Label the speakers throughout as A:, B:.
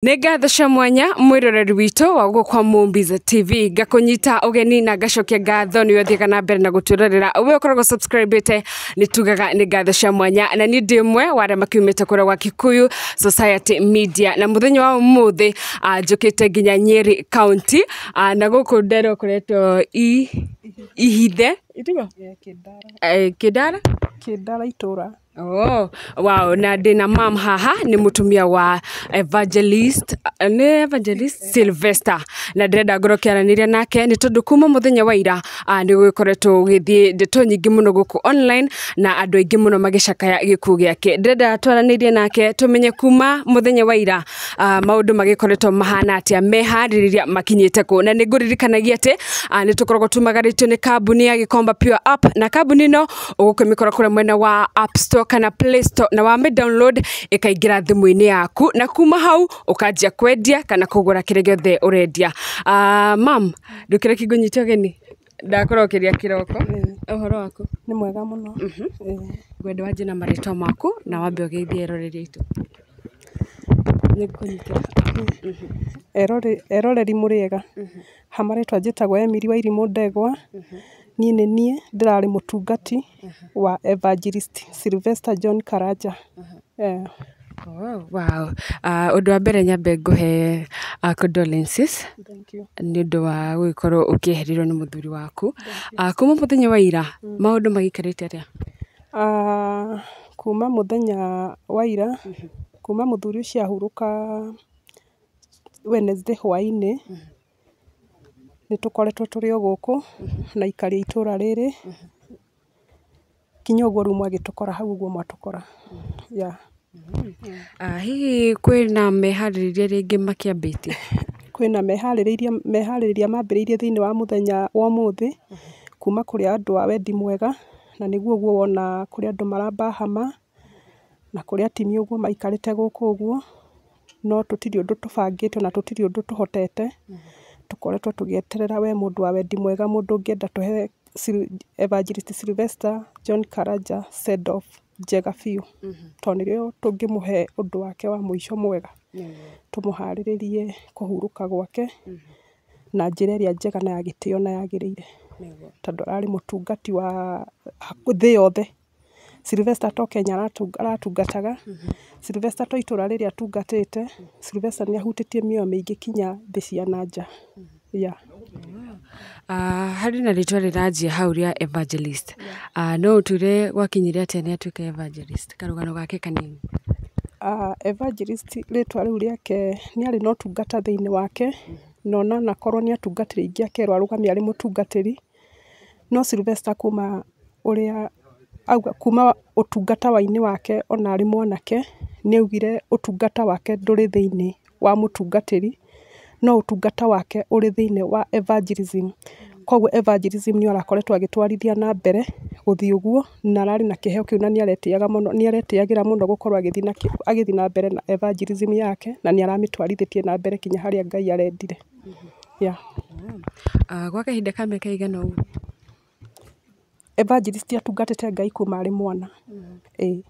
A: Nĩ ngatho cia mwanya mwĩroreri witũ wa gũkũ kwa Mumbiza TV, ngakũnyita ũgeni na ngacokia ngatho nĩ ũthiaga na mbere na gũtwĩrorera. We ũkoragwo subscribĩte, nĩ tugaga nĩ ngatho cia mwanya, na niĩ ndĩ ũmwe wa arĩa makiumĩte kũrĩa gwa Kikuyu Society Media. Na mũthenya wa ũmũthĩ njũkĩte nginya Nyeri County, na gũkũ ndero kũretwo Ihithe. Itiguo? Kĩndara.
B: Kĩndara itũra.
A: Oh, wow, na ndĩna mam haha, nĩ mũtumia wa Evangelist, nĩ Evangelist Sylvester, na ndĩrenda ngorwo kĩaranĩria nake nĩ tondũ kuma mũthenya wa ira nĩ gũgĩkoretwo gũgĩthiĩ ndeto nyingĩ mũno gũkũ online na andũ aingĩ mũno magĩcakaya gĩkuũ gĩake. Ndĩrenda twaranĩrie nake tũmenye kuma mũthenya wa ira maũndũ magĩkoretwo mahana atĩa, meharĩrĩria makinyĩte kũ. Na nĩ ngũririkanagia atĩ nĩ tũkoragwo tumagarĩtio nĩ kambuni ya Gĩkomba Pure App, na kambuni ĩno ũgũkĩmĩkora kũrĩa mwena wa App Store kana Play Store, na wamĩ download ĩkaingĩra thimũ-inĩ yaku, na kuma hau ũkanjia kwendia kana kũgũra kĩrĩa gĩothe ũrendia. Mam, ndũkĩreke ngũnyite ũgeni, ndakũrokeria kĩroko. Ũhoro waku?
B: Nĩ mwega mũno.
A: Ngwenda wanjie na marĩtwa maku na wambe ũgeithie eroreri aitũ. Nĩ ngũkũnyitĩra.
B: Eroreri mũrĩega. Ha marĩtwa njĩtagwo Emily Wairimũ Ndegwa. Niĩ nĩ niĩ ndĩrarĩ mũtungati wa Evangelist Sylvester John Karanja.
A: Oh, wow. Ũndũ wa mbere nyambe ngũhe condolences
B: Thank you.
A: nĩ ũndũ wa gũgĩkorwo ũkĩeherirwo nĩ mũthuri waku. Kuma mũthenya wa ira maũndũ magĩikarĩte atĩa?
B: Kuma mũthenya wa ira, kuma mũthuri ũcio ahurũka Wednesday hwaĩ-inĩ, nĩ tũkoretwo tũrĩ o gũkũ na aikari a itũra rĩrĩ kinya ũguo rĩu mwagĩtũkora hau ũguo mwatũkora. Yeah.
A: Hihi kwĩna meharĩrĩria rĩngĩ makĩambĩtie?
B: Kwĩna meharĩrĩria mambĩrĩirie thĩinĩ wa mũthenya wa ũmũthĩ kuma kũrĩ andũ a wendi mwega, na nĩguo ũguo wona kũrĩ andũ maramba hama na kũrĩ atimia ũguo maikarĩte gũkũ ũguo, no tũtirĩ ũndũ tũbangĩte na tũtirĩ ũndũ tũhotete. Tũkoretwo tũgĩeterera we mũndũ wa wendi mwega, mũndũ ũngĩenda tũhe Evangelist Sylvester John Karanja send off njega biũ, tondũ nĩrĩo tũngĩmũhe ũndũ wake wa mũico mwega, tũmũharĩrĩrie kũhurũka gwake na njĩra ĩrĩa njega na ya gĩtĩo na yagĩrĩire, tondũ ararĩ mũtungati wa thĩ yothe. Sylvester to Kenya aratungataga, Sylvester to itũra rĩrĩa atungatĩte, Sylvester nĩ ahutĩtie mĩoyo mĩingĩ kinya thĩ cia na nja. Yeah.
A: Harĩ na rĩtwa rĩranjia hau rĩa Evangelist. No ũtwĩre gwakinyire atĩa nĩ atuĩka Evangelist, karũgano gake kanini?
B: Evangelist rĩtwa rĩu rĩake nĩ arĩ na ũtungata thĩinĩ wake, na ona anakorwo nĩ atungatĩri aingĩ akerwo arũgame arĩ mũtungatĩri, no Sylvester kuma ũrĩa auga kuma ũtungata wa-inĩ wake ona arĩ mwanake, nĩ augire ũtungata wake ndũrĩ thĩinĩ wa mũtungatĩri, no ũtungata wake ũrĩ thĩinĩ wa evangelism. Koguo evangelism nĩyo arakoretwo agĩtwarithia na mbere gũthiĩ ũguo, na ararĩ na kĩheo kĩu na nĩ aretĩaga mũno, nĩ aretĩagĩra mũno gũkorwo agĩthiĩ na mbere na evangelism yake, na nĩ aramĩtwarithĩtie na mbere kinya harĩa Ngai arendire. Yeah.
A: Gwa kahinda ka mĩaka ĩigana ũguo?
B: Evangelist atungatĩte Ngai kuma arĩ mwana. Ĩĩ.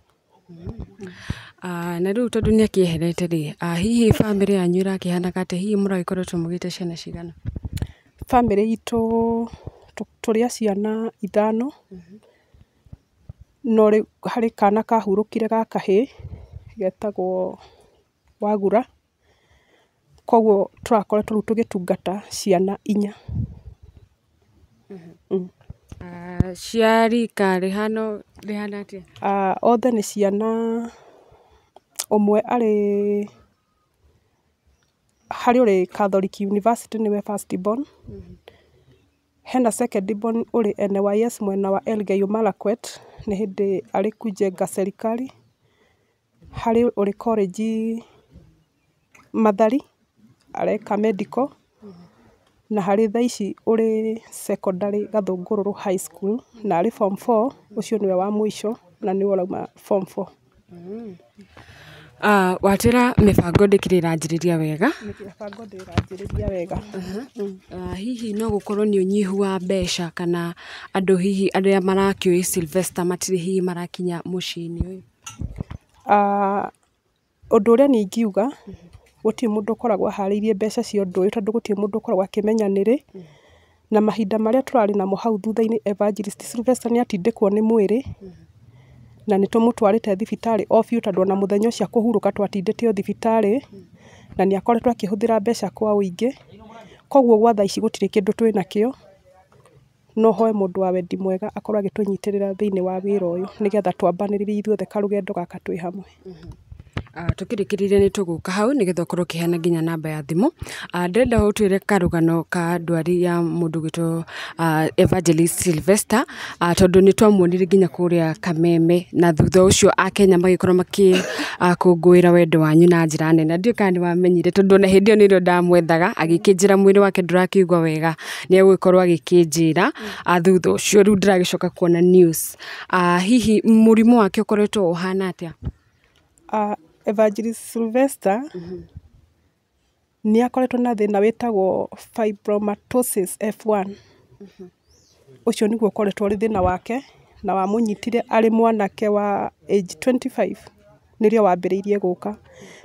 A: Na rĩu tondũ nĩ akĩeherete rĩ, hihi bamĩrĩ yanyu ĩrakĩhanaga atĩa? Hihi mũragĩkoretwo mũgĩte ciana cigana?
B: Bamĩrĩ itũ tũrĩ a ciana ithano, no rĩu harĩ kana kahurũkire ga kahĩĩ getagwo Wagura, koguo tũrakoretwo rĩu tũgĩtungata ciana inya.
A: Cia rika rĩhana rĩhana atĩa?
B: Othe nĩ ciana, ũmwe arĩ harĩ ũrĩ Catholic University nĩwe first born, hena second born ũrĩ NYS mwena wa Elgeyo Marakwet, nĩ hĩndĩ arĩ Kujenga Serikali, harĩ ũrĩ college Mathari areka medical, na harĩ thaa ici ũrĩ secondary Gathũngũrũrũ High School na arĩ form 4, ũcio nĩwe wa mũico na nĩwe ũrauma form 4.
A: Watwĩra mĩbango ndĩkĩrĩ ĩranjĩrĩria wega.
B: Mĩbango ndĩranjĩrĩria wega.
A: Hihi no gũkorwo nĩ ũnyihu wa mbeca kana andũ hihi arĩa marakĩũĩ Sylvester matirĩ hihi marakinya mũciĩ-inĩ ũyũ?
B: Ũndũ ũrĩa niĩ ingiuga, Gũtirĩ mũndũ ũkoragwo aharĩirie mbeca cia ũndũ ũyũ tondũ gũtirĩ mũndũ ũkoragwo akĩmenya nĩrĩ. Na mahinda marĩa tũrarĩ namo hau thutha-inĩ Evangelist Sylvester nĩ atindĩkwo nĩ mwĩrĩ, na nĩ tũmũtwarĩte thibitarĩ o biũ tondũ ona mũthenya ũcio akũhurũka twatindĩte o thibitarĩ, na nĩ akoretwo akĩhũthĩra mbeca kwa ũingĩ. Koguo gwa thaa ici gũtirĩ kĩndũ twĩ nakĩo, no hoe mũndũ wa wendi mwega akorwo agĩtũnyitĩrĩra thĩinĩ wa wĩra ũyũ nĩgetha twambanĩrĩrie ithuothe karũgendo gaka twĩ hamwe.
A: Tũkĩrĩkĩrĩria nĩ tũgũka hau nĩgetha ũkorwo ũkĩheana nginya namba ya thimũ. Ndĩrenda ũtwĩre karũgano ka ndwari ya mũndũ ũgwĩtwo Evangelist Sylvester, tondũ nĩ twamuonire nginya kũrĩa Kameme na thutha ũcio akenya magĩkorwo makĩkũngũĩra wendo wanyu na njĩra nene. Ndiũĩ kana nĩ wamenyire tondũ ona hĩndĩ ĩyo nĩrĩo ndamwethaga agĩkĩnjĩra mwĩrĩ wake ndũrakĩigua wega, nĩ egũgĩkorwo agĩkĩnjĩra thutha ũcio rĩu ndĩragĩcoka kuona news. Hihi mũrimũ wake ũkoretwo ũhana atĩa?
B: Evangelist Sylvester nĩ akoretwo na thĩna wĩtagwo fibromatosis F1. Ũcio nĩguo ũkoretwo ũrĩ thĩna wake, na wamũnyitire arĩ mwanake wa age 25 nĩrĩo wambĩrĩirie gũka.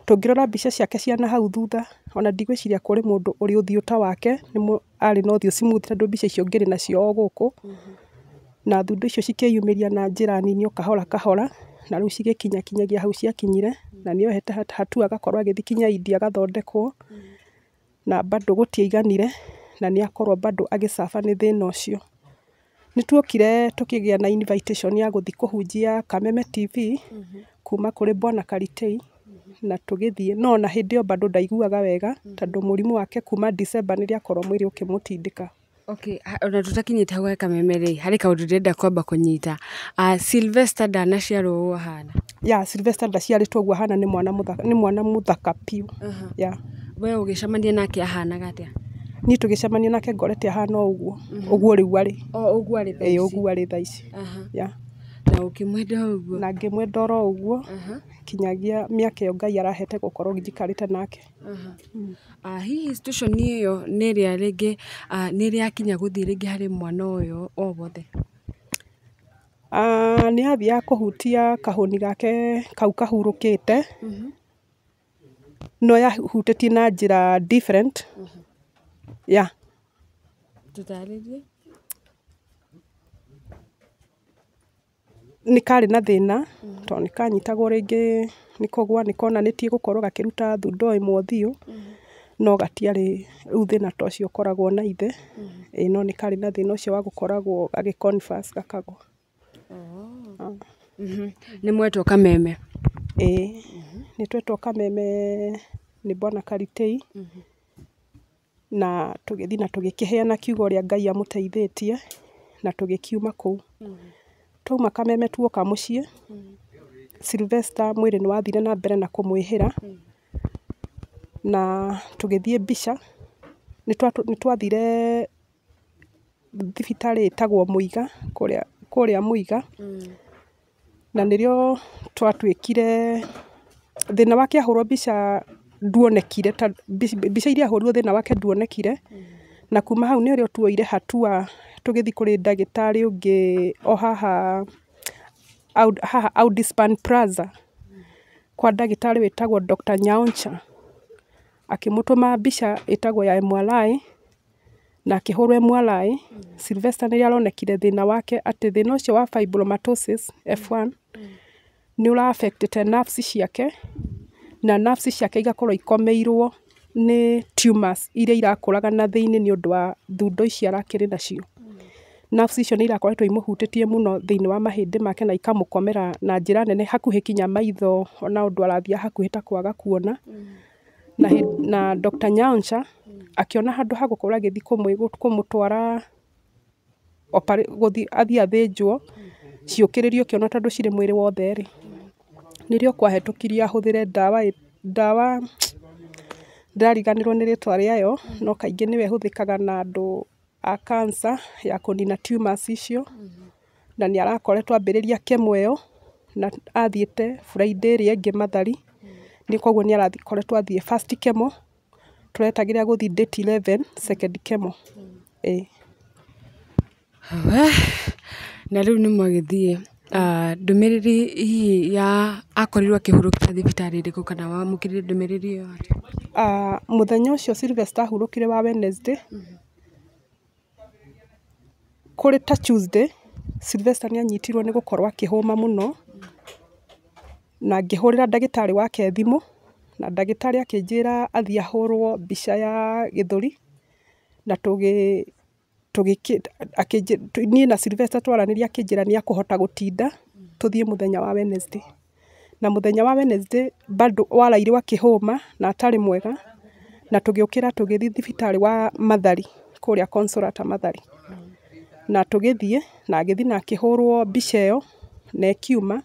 B: Tũngĩrora mbica ciake cia nahau thutha, ona ndigwĩciria kũrĩ mũndũ ũrĩ ũthiũ ta wake, arĩ na ũthiũ smooth tondũ mbica icio ngĩrĩ nacio o gũkũ. Na thundo icio cikĩyumĩria na njĩra nini o kahora kahora, na rĩu cigĩkinya kinyagia hau ciakinyire, na nĩ ohete hatua agakorwo agĩthiĩ kinya India agathondekwo, na bado gũtiaiganire, na nĩ akorwo bado agĩcaba nĩ thĩna ũcio. Nĩ tuokire tũkĩgĩa na invitation ya gũthiĩ kũhunjia Kameme TV kuma kũrĩ Bwana Karitei, na tũgĩthiĩ, no ona hĩndĩ ĩyo bado ndaiguaga wega tondũ mũrimũ wake kuma December nĩrĩo akorwo mwĩrĩ ũkĩmũtindĩka.
A: Okay, ona tũtakinyĩte hau he Kameme rĩ, harĩ kaũndũ ndĩrenda kwamba kũnyita. Sylvester ndanaciarwo ũũ ahana?
B: Ya, Sylvester ndaciarĩtwo ũguo ahana, nĩ mwana mũthaka, nĩ mwana mũthaka piũ. Ya.
A: We ũgĩcemania nake ahanaga atĩa?
B: Niĩ tũgĩcemania nake ngorete ahana o ũguo, ũguo rĩu arĩ.
A: O ũguo arĩ thaa
B: Ĩĩ,
A: ici?
B: Ũguo arĩ thaa ici. Ya.
A: Na ũkĩmwenda o ũguo?
B: Na ngĩmwenda oro ũguo, kinyagia mĩaka ĩyo Ngai arahete gũkorwo njikarĩte nake.
A: Hihi situation ĩyo nĩ ĩrĩa rĩngĩ nĩ ĩrĩa yakinya gũthiĩ rĩngĩ harĩ mwana ũyũ o wothe?
B: Nĩ yathiaga kũhutia kahũni gake kau kahurũkĩte, no yahutĩtie na njĩra different. Ya.
A: Tũtarĩrie.
B: Nĩ karĩ na thĩna, tondũ nĩ kanyitagwo rĩngĩ nĩ kũgwa, nĩ konanĩtie gũkorwo gakĩruta thundo ĩmwe ũthiũ, no gatiarĩ rĩu thĩna ta ũcio ũkoragwo na ithe. Ĩĩ, no nĩ karĩ na thĩna ũcio wa gũkoragwo gagĩ converse gakagwa.
A: Nĩ mwetwo Kameme?
B: Ĩĩ, nĩ twetwo Kameme nĩ Bwana Karitei, na tũgĩthiĩ na tũgĩkĩheana kiugo ũrĩa Ngai amũteithĩtie, na tũgĩkiuma kũu. Twauma Kameme tuoka mũciĩ, Sylvester mwĩrĩ nĩ wathire na mbere na kũmwĩhĩra, na tũgĩthiĩ mbica, nĩ twathire thibitarĩ ĩtagwo Mũiga, kũrĩa Mũiga, na nĩrĩo twatuĩkire thĩna wake ahũrwo mbica nduonekire, ta mbica iria ahũrirwo thĩna wake nduonekire, na kuma hau nĩrĩo tuoire hatua tũgĩthiĩ kũrĩ ndagĩtarĩ ũngĩ o haha haha Audispan Plaza, kwa ndagĩtarĩ wĩtagwo Dr. Nyaoncha, akĩmũtũma mbica ĩtagwo ya MRI, na akĩhũrwo MRI. Sylvester nĩrĩo aronekire thĩna wake atĩ thĩna ũcio wa fibromatosis F1 nĩ ũra affectĩte nerves ciake, na nerves ciake igakorwo ikomeirwo nĩ tumors iria irakũraga na thĩinĩ nĩ ũndũ wa thundo ici arakĩrĩ nacio. Nerves icio nĩ irakoretwo imũhutĩtie mũno thĩinĩ wa mahĩndĩ make na ikamũkomera na njĩra nene hakuhĩ kinya maitho, ona ũndũ arathiĩ hakuhĩ ta kwaga kuona. Na Dr. Nyaoncha akĩona handũ ha gũkorwo agĩthiĩ kũmũtwara gũthiĩ athiĩ athĩnjwo ciũkĩrĩrio kĩono tondũ cirĩ mwĩrĩ wothe rĩ, nĩrĩo kwahĩtũkirie ahũthĩre ndawa ndĩrariganĩrwo nĩ rĩtwa rĩayo, no kaingĩ nĩyo ĩhũthĩkaga na andũ a cancer ya kũnina tumors icio, na nĩ arakoretwo ambĩrĩria chemo ĩyo, na athiĩte Friday ĩrĩa ĩngĩ Mathari, nĩ koguo nĩ arakoretwo athiĩ first chemo, tũretagĩrĩra gũthiĩ date 11 second chemo. Ĩĩ.
A: We, na rĩu nĩ mwagĩthiĩ ndũmĩrĩri hihi ya akorirwo akĩhurũkĩra thibitarĩ ĩrĩkũ kana wamũkĩrire ndũmĩrĩri ĩyo atĩa?
B: Mũthenya ũcio Sylvester ahurũkire wa Wednesday, kũrĩ ta Tuesday, Sylvester nĩ anyitirwo nĩ gũkorwo akĩhũma mũno, na ngĩhũrĩra ndagĩtarĩ wake thimũ, na ndagĩtarĩ akĩnjĩra athiĩ ahũrwo mbica ya gĩthũri, na niĩ na Sylvester twaranĩria akĩnjĩra nĩ akũhota gũtinda, tũthiĩ mũthenya wa Wednesday. Na mũthenya wa Wednesday bado warairwo akĩhũma na atarĩ mwega, na tũgĩũkĩra tũgĩthiĩ thibitarĩ wa Mathari, kũrĩa Consolata Mathari. Na tũgĩthiĩ, na agĩthiĩ na akĩhũrwo mbica ĩyo, na ĩkiuma.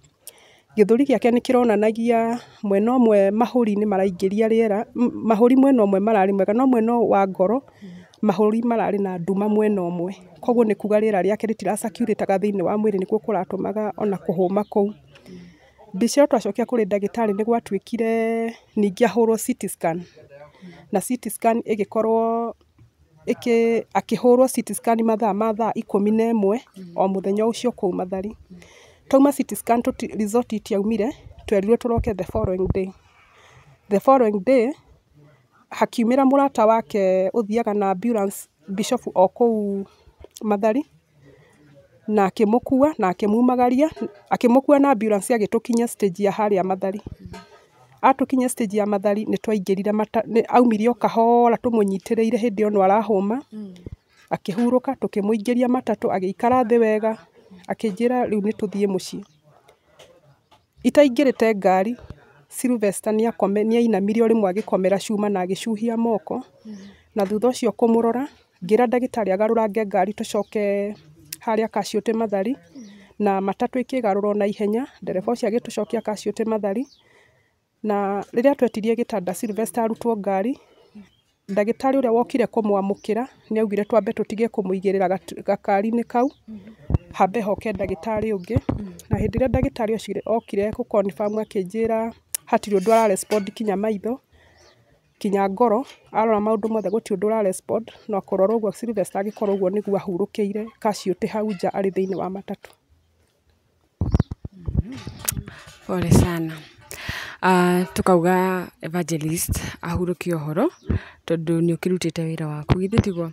B: Gĩthũri gĩake nĩ kĩronanagia mwena ũmwe mahũri nĩ maraingĩria rĩera, mahũri mwena ũmwe mararĩ mwega, no mwena ũyũ wa ngoro, mahũri mararĩ na nduma mwena ũmwe. Koguo nĩ kuga rĩera rĩake rĩtiracirculate thĩinĩ wa mwĩrĩ nĩkuo kũratũmaga ona kũhũma kũu. Mbica ĩyo twacokia kũrĩ ndagĩtarĩ nĩ gwatuĩkire ningĩ ahũrwo CT scan. Na CT scan ĩgĩkorwo akĩhũrwo CT scan mathaa ma thaa 11 o mũthenya ũcio kũu Mathari. Twauma CT scan result itiaumire, twerirwo tũroke the following day. The following day, hakiumĩra mũrata wake ũthiaga na ambulance Bishop o kũu Mathari, na akĩmũkua na akĩmumagaria, akĩmũkua na ambulance agĩtũkinyia stage ya harĩa Mathari. Atũkinyia stage ya Mathari nĩ twaingĩrire nĩ aumire o kahora tũmũnyitĩrĩire hĩndĩ ĩyo no arahũma, akĩhurũka tũkĩmũingĩria matatũ agĩikara thĩ wega, akĩnjĩra rĩu nĩ tũthiĩ mũciĩ. Itaingĩrĩte ngari, Sylvester nĩ ainamire o rĩmwe agĩkomera cuma na agĩcuhia moko, na thutha ũcio kũmũrora, ngĩra ndagĩtarĩ agarũrange ngari tũcoke harĩa Casualty Mathari, na matatũ ĩkĩgarũrwo na ihenya, ndereba ũcio agĩtũcokia Casualty Mathari, na rĩrĩa twetirie gĩtanda Sylvester arutwo ngari, ndagĩtarĩ ũrĩa wokire kũmwamũkĩra nĩ augire twambe tũtige kũmũigĩrĩra gakari-inĩ kau, hambe hoke ndagĩtarĩ ũngĩ, na hĩndĩ ĩrĩa ndagĩtarĩ ũcio okire gũ confirm akĩnjĩra hatirĩ ũndũ ara respond kinya maitho, kinya ngoro, arora maũndũ mothe gũtirĩ ũndũ ũra respond, no kũrora ũguo Sylvester agĩkorwo ũguo nĩguo ahurũkĩire Casualty hau nja arĩ thĩinĩ wa matatũ.
A: Pole sana. Tukauga evangelist ahurũkie ũhoro tondũ nĩ ũkĩrutĩte wĩra waku githĩ tiguo?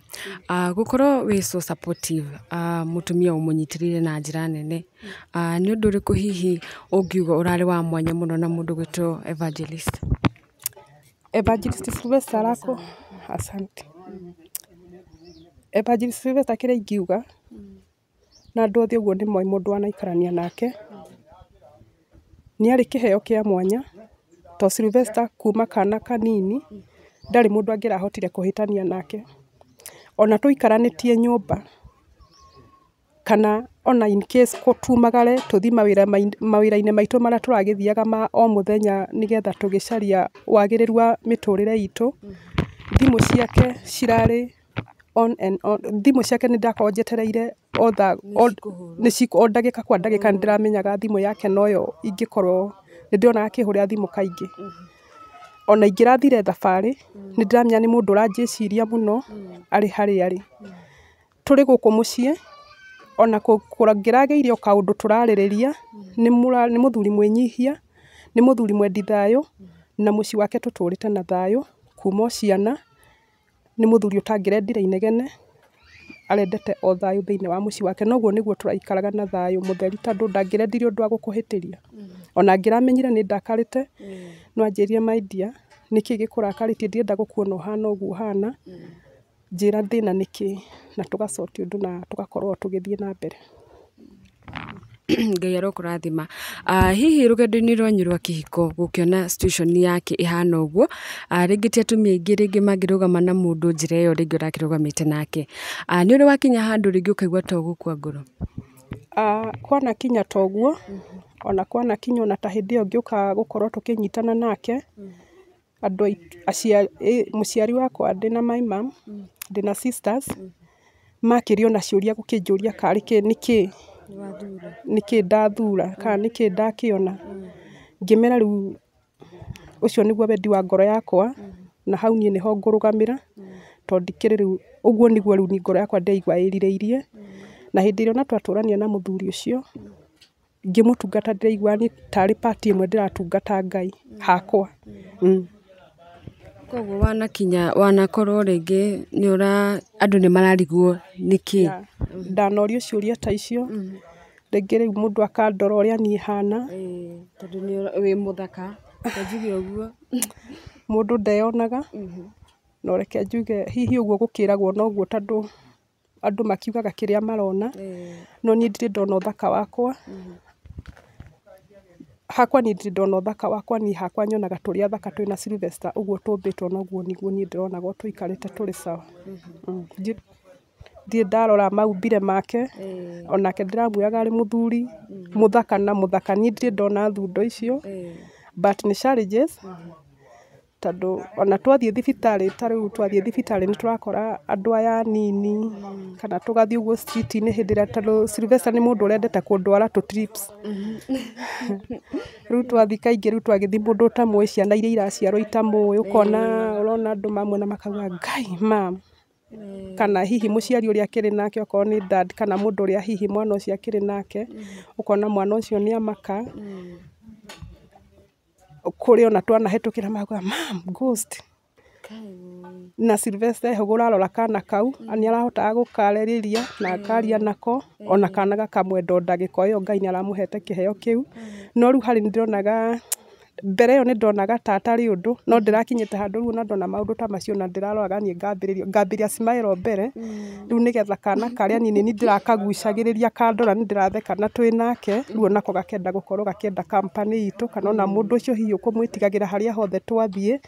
A: Gũkorwo wĩ so supportive, mũtumia ũmũnyitĩrĩire na njĩra nene, nĩ ũndũ ũrĩkũ hihi ũngiuga ũrarĩ wa mwanya mũno na mũndũ gwĩtwo evangelist?
B: Evangelist Sylvester arako, asante. Evangelist Sylvester kĩrĩa ingiuga, na andũ othe ũguo nĩ moĩ mũndũ wanaikarania nake, nĩ arĩ kĩheo kĩa mwanya, to Sylvester kuma kana kanini, ndarĩ mũndũ angĩrahotire kũhĩtania nake. Ona tũikaranĩtie nyũmba, kana ona in case tumagare tũthiĩ mawĩra-inĩ maitũ marĩa tũragĩthiaga ma o mũthenya nĩgetha tũgĩcaria wagĩrĩru wa mĩtũrĩre itũ, thimũ ciake cirarĩ on and on. Thimũ ciake nĩ ndakorwo njetereire o thaa o ndagĩka kwa ndagĩka nĩ ndĩramenyaga thimũ yake noyo ingĩkorwo nĩ ndĩronaga akĩhũrĩra thimũ kaingĩ. Ona ingĩrathire thabarĩ, nĩ ndĩramenya nĩ mũndũ ũranjĩciria mũno arĩ harĩa arĩ. Tũrĩ gũkũ mũciĩ, ona kũngĩragĩire o kaũndũ tũrarĩrĩria, nĩ mũthuri mwĩnyihia, nĩ mũthuri mwendi thayũ, na mũciĩ wake tũtũrĩte na thayũ, kuma o ciana, nĩ mũthuri ũtangĩrendire inegene, arendete o thayũ thĩinĩ wa mũciĩ wake, na ũguo nĩguo tũraikaraga na thayũ mũtheri tondũ ndangĩrendire ũndũ wa gũkũhĩtĩria. Ona angĩramenyire nĩ ndakarĩte, no anjĩrire my dear, nĩkĩ gĩkũrakarĩtie ndirenda gũkuona ũhana ũguo ũhana, njĩra thĩna nĩkĩ, na tũgacotia ũndũ na tũgakorwo tũgĩthiĩ na mbere.
A: Ngai arokũrathima. Hihi rũgendo-inĩ rwanyu rwa kĩhiko gũkĩona situation yake ĩhana ũguo, rĩngĩ ti atumia aingĩ rĩngĩ mangĩrũgama na mũndũ njĩra ĩyo rĩngĩ ũrakĩrũgamĩte nake, nĩ ũrĩ wakinya handũ rĩngĩ ũkaigua ta ũgũkua ngoro?
B: Kwanakinya ta ũguo, ona kwanakinya ona ta hĩndĩ ĩyo ngĩũka gũkorwo tũkĩnyitana nake, andũ mũciari wakwa ndĩna my mom, ndĩna sisters, makĩria ona ciũria gũkĩnjũria karĩ kĩ nĩkĩ nĩkĩ ndathura kana nĩkĩ ndakĩona, ngĩmera rĩu ũcio nĩguo wendi wa ngoro yakwa, na hau niĩ nĩho ngũrũgamĩra, tondũ ndikĩrĩ rĩu ũguo nĩguo rĩu niĩ ngoro yakwa ndĩraigua ĩrirĩirie, na hĩndĩ ĩrĩa ona twatũrania na mũthuri ũcio, ngĩmũtungata ndĩraigua niĩ tarĩ part ĩmwe ndĩratungata Ngai hakwa.
A: Koguo wanakinya wanakorwo rĩngĩ nĩ ũra andũ nĩ mararigwo nĩkĩ.
B: Yeah. Ndanorio ciũria ta icio, rĩngĩ rĩu mũndũ akandora ũrĩa niĩ hana.
A: Tondũ nĩ wĩ mũthaka, njuge ũguo.
B: Mũndũ ndeyonaga, no reke njuge hihi ũguo gũkĩragwo noguo tondũ andũ makiugaga kĩrĩa marona, no niĩ ndirĩ ndona ũthaka wakwa. Hakwa niĩ ndirĩ ndona ũthaka wakwa, niĩ hakwa nyonaga tũrĩ athaka twĩna Sylvester ũguo tũmbĩtwo noguo nĩguo niĩ ndĩronaga tũikarĩte tũrĩ sawa. Ndirĩ ndarora maumbire make, onake ndĩramuoyaga arĩ mũthuri mũthaka na mũthaka, niĩ ndirĩ ndona thundo icio, but nĩ challenges tondũ ona twathiĩ thibitarĩ, ta rĩu twathiĩ thibitarĩ nĩ tũrakora andũ aya anini, kana tũgathiĩ ũguo street-inĩ hĩndĩ ĩrĩa, tondũ Sylvester nĩ mũndũ ũrendete kũndwara tũ trips. Rĩu twathiĩ kaingĩ, rĩu twagĩthiĩ mũndũ ũtamũĩ, ciana iria iraciarwo itamũĩ, ũkona ũrona andũ mamwona makauga Ngai mam, kana hihi mũciari ũrĩa akĩrĩ nake okorwo nĩ dad, kana mũndũ ũrĩa hihi mwana ũcio akĩrĩ nake, ũkona mwana ũcio nĩ amaka. Kũrĩ ona twanahĩtũkĩra makauga mam ghost. Na Sylvester ehũgũra arora kana kau, nĩ arahotaga gũkarĩrĩria na akaria nako, ona kana gakamwenda o ndagĩka ĩyo Ngai nĩ aramũhete kĩheo kĩu. No rĩu harĩ nĩ ndĩronaga mbere ĩyo nĩ ndonaga ta atarĩ ũndũ, no ndĩrakinyĩte handũ rĩu ona ndona maũndũ ta macio na ndĩraroraga niĩ ngambĩrĩria smile mbere, rĩu nĩgetha kana karĩa niĩ nĩ ndĩrakagucagĩrĩria kandora nĩ ndĩratheka na twĩ nake, rĩu onako gakenda gũkorwo gakĩenda company itũ, kana ona mũndũ ũcio hihi ũkũmwĩtigagĩra harĩa hothe twathiĩ,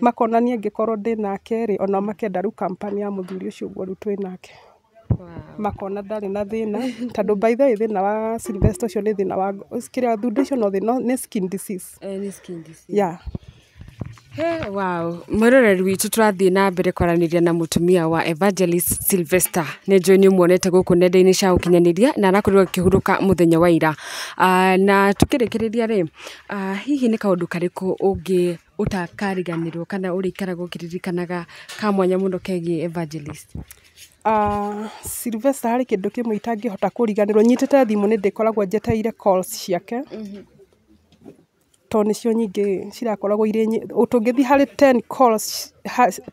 B: makona niĩ angĩkorwo ndĩ nake rĩ, onao makenda rĩu company ya mũthuri ũcio ũguo rĩu twĩ nake. Makona ndarĩ na thĩna, tondũ by the way thĩna wa Sylvester ũcio nĩ thĩna wa kĩrĩa thundo icio no thĩna nĩ skin disease.
A: Nĩ skin disease.
B: Yeah.
A: He, wow. Mwĩroreri witũ tũrathiĩ na mbere kwaranĩria na mũtumia wa Evangelist Sylvester. Nĩ njũĩ nĩ ũmuonete gũkũ nenda-inĩ cia ũkinyanĩria na arakorirwo akĩhurũka mũthenya wa ira. Na tukĩrĩkĩrĩria rĩ, hihi nĩ kaũndũ karĩkũ ũngĩ ũtakariganĩrwo kana ũrĩikaraga ũkĩririkanaga ka mwanya mũno kegiĩ Evangelist?
B: Sylvester harĩ kĩndũ kĩmwe itangĩhota kũriganĩrwo, nyitĩte thimũ nĩ ndĩkoragwo njetereire calls ciake, tondũ nĩcio nyingĩ cirakoragwo irĩ, tũngĩthiĩ harĩ 10 calls,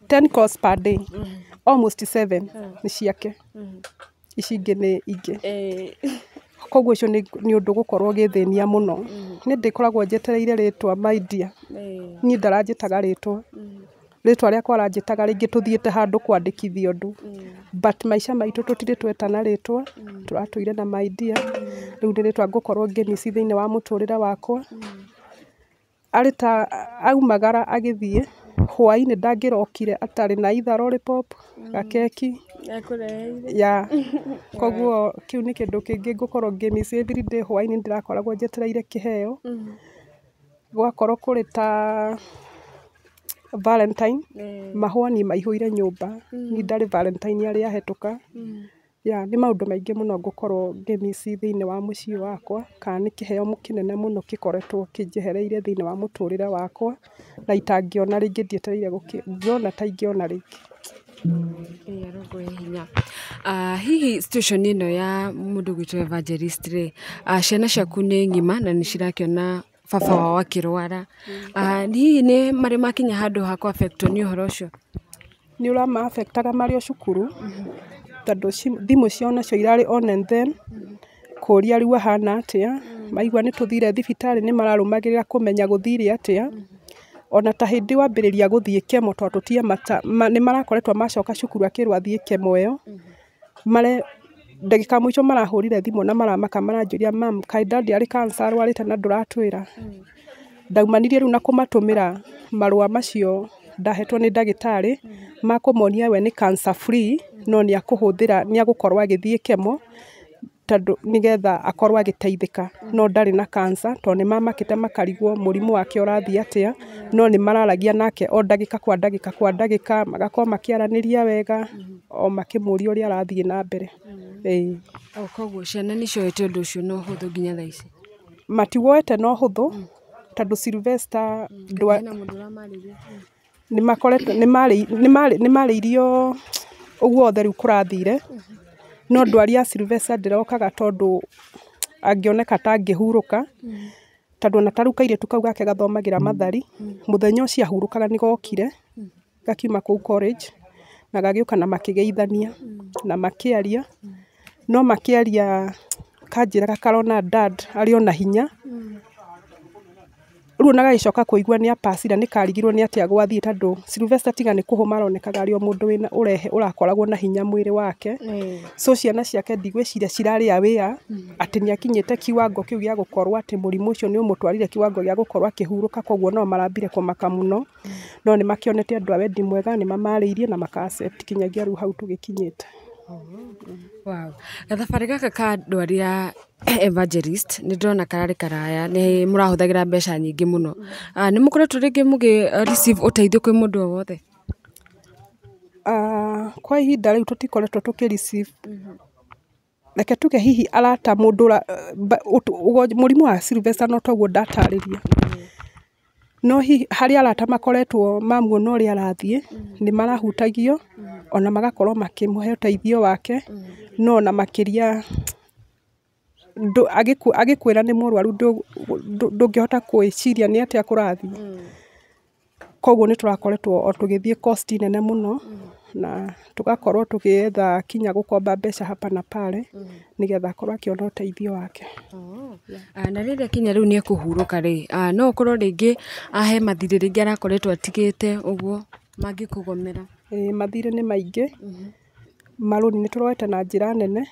B: 10 calls per day, almost 7 nĩ ciake, ici ingĩ nĩ ingĩ. Koguo ũcio nĩ ũndũ ũgũkorwo ũgĩthĩnia mũno. Nĩ ndĩkoragwo njetereire rĩtwa my dear, niĩ ndaranjĩtaga rĩtwa, rĩtwa rĩakwa aranjĩtaga rĩngĩ tũthiĩte handũ kwandĩkithia ũndũ, but maica maitũ tũtirĩ twetana rĩtwa, tũratũire na my dear. Rĩu nĩ rĩtwa ngũkorwo ngĩmiss thĩinĩ wa mũtũrĩre wakwa. Arĩ ta aumagara agĩthiĩ, hwaĩ-inĩ ndangĩrokire atarĩ na either lollipop, gakeki, ya koguo kĩu nĩ kĩndũ kĩngĩ ngũkorwo ngĩmiss every day hwaĩ-inĩ ndĩrakoragwo njetereire kĩheo. Gwakorwo kũrĩ ta Valentine, mahũa niĩ maihũire nyũmba, niĩ ndarĩ Valentine arĩ ahĩtũka. Ya nĩ maũndũ maingĩ mũno ngũkorwo ngĩmiss thĩinĩ wa mũciĩ wakwa, kana nĩ kĩheo kĩnene mũno gĩkoretwo kĩnjehereire thĩinĩ wa mũtũrĩre wakwa, na itangĩona rĩngĩ ndietereire ndĩrona ta ingĩona rĩngĩ.
A: Ĩĩ arongoe hinya. Hihi situation ĩno ya mũndũ gwĩtwo Evangelist rĩ, ciana ciaku nĩ ng'ima na nĩ cirakĩona baba wao akĩrwara. Hihi nĩ marĩ makinya handũ ha kũ affect wo nĩ ũhoro ũcio?
B: Nĩ ũrama affectaga marĩ o cukuru, tondũ thimũ ciao nacio irarĩ on and then, kũũria rĩu ahana atĩa, maigua nĩ tũthire thibitarĩ nĩ mararũmagĩrĩra kũmenya gũthire atĩa. Ona ta hĩndĩ wambĩrĩria gũthiĩ chemo tondũ nĩ marakoretwo macoka cukuru akĩrwo athiĩ chemo ĩyo, mare ndagĩka mũico marahũrire thimũ na maramaka maranjũria mam kaĩ daddy arĩ cancer arwarĩte na ndũratwĩra. Ndaumanirie rĩu na kũmatũmĩra marũa macio ndahetwo nĩ ndagĩtarĩ ma kũmonia we nĩ cancer free, no nĩ akũhũthĩra, nĩ agũkorwo agĩthiĩ chemo tondũ nĩgetha akorwo agĩteithĩka, no ndarĩ na cancer tondũ nĩ mamakĩte makarigwo mũrimũ wake ũrathiĩ atĩa, no nĩ mararagia nake o ndagĩka kwa ndagĩka kwa ndagĩka, magakorwo makĩaranĩria wega o makĩmũria ũrĩa arathiĩ na mbere. Ĩĩ.
A: O koguo ciana nĩ cioete ũndũ ũcio na ũhũthũ nginya thaa ici?
B: Matiwoete na ũhũthũ tondũ Sylvester
A: Hena mũndũ ũramarĩria?
B: Nĩ makoretwo nĩ marĩirio ũguo othe rĩu kũrathire, no ndwari ya Sylvester ndĩrokaga tondũ angĩoneka ta angĩhurũka. Tondũ ona ta rĩu kairĩtu kau gake gathomagĩra Mathari, mũthenya ũcio ahurũkaga nĩ gokire, gakiuma kũu college, na gagĩũka na makĩgeithania na makĩaria, no makĩaria kanjĩraga karona dad arĩ o na hinya. Rĩu ona gagĩcoka kũigua nĩ apacira nĩ karigirwo nĩ atĩa gwathiĩ tondũ Sylvester tiga nĩ kũhũma aronekaga arĩ o mũndũ wĩna ũrehe ũrakoragwo na hinya mwĩrĩ wake. So ciana ciake ndigwĩciria cirarĩ aware atĩ nĩ akinyĩte kiwango kĩu gĩa gũkorwo atĩ mũrimũ ũcio nĩ ũmũtwarire kiwango gĩa gũkorwo akĩhurũka, koguo no marambire kũmaka mũno. No nĩ makĩonete andũ a wendi mwega, nĩ mamarĩirie na maka accept kinyagia rĩu hau tũgĩkinyĩte.
A: Wow. Gathabarĩ gaka ka ndwari ya evangelist nĩ ndĩrona kararĩ karaya, nĩ mũrahũthagĩra mbeca nyingĩ mũno. Nĩ mũkoretwo rĩngĩ mũgĩ receive ũteithio kwĩ mũndũ o wothe?
B: Kwa ihinda rĩu tũtikoretwo tũkĩ receive, reke tuge hihi arata mũndũ mũrimũ wa Sylvester no toguo ndatarĩria. No hihi harĩ arata makoretwo mamuona ũrĩa arathiĩ, nĩ marahutagio ona magakorwo makĩmũhe ũteithio wake, no ona makĩria agĩkwĩra nĩ mũrwaru ndũngĩhota gwĩciria nĩ atĩa kũrathiĩ. Koguo nĩ tũrakoretwo o tũgĩthiĩ cost nene mũno, na tũgakorwo tũgĩetha kinya gũkomba mbeca hapa na pale, nĩgetha akorwo akĩona ũteithio wake.
A: Na rĩrĩa kinya rĩu nĩ ekũhurũka rĩ, no ũkorwo rĩngĩ ahe mathirĩ rĩngĩ arakoretwo atigĩte ũguo mangĩkũgomera?
B: Ĩĩ mathirĩ nĩ maingĩ, marũni nĩ tũroete na njĩra nene,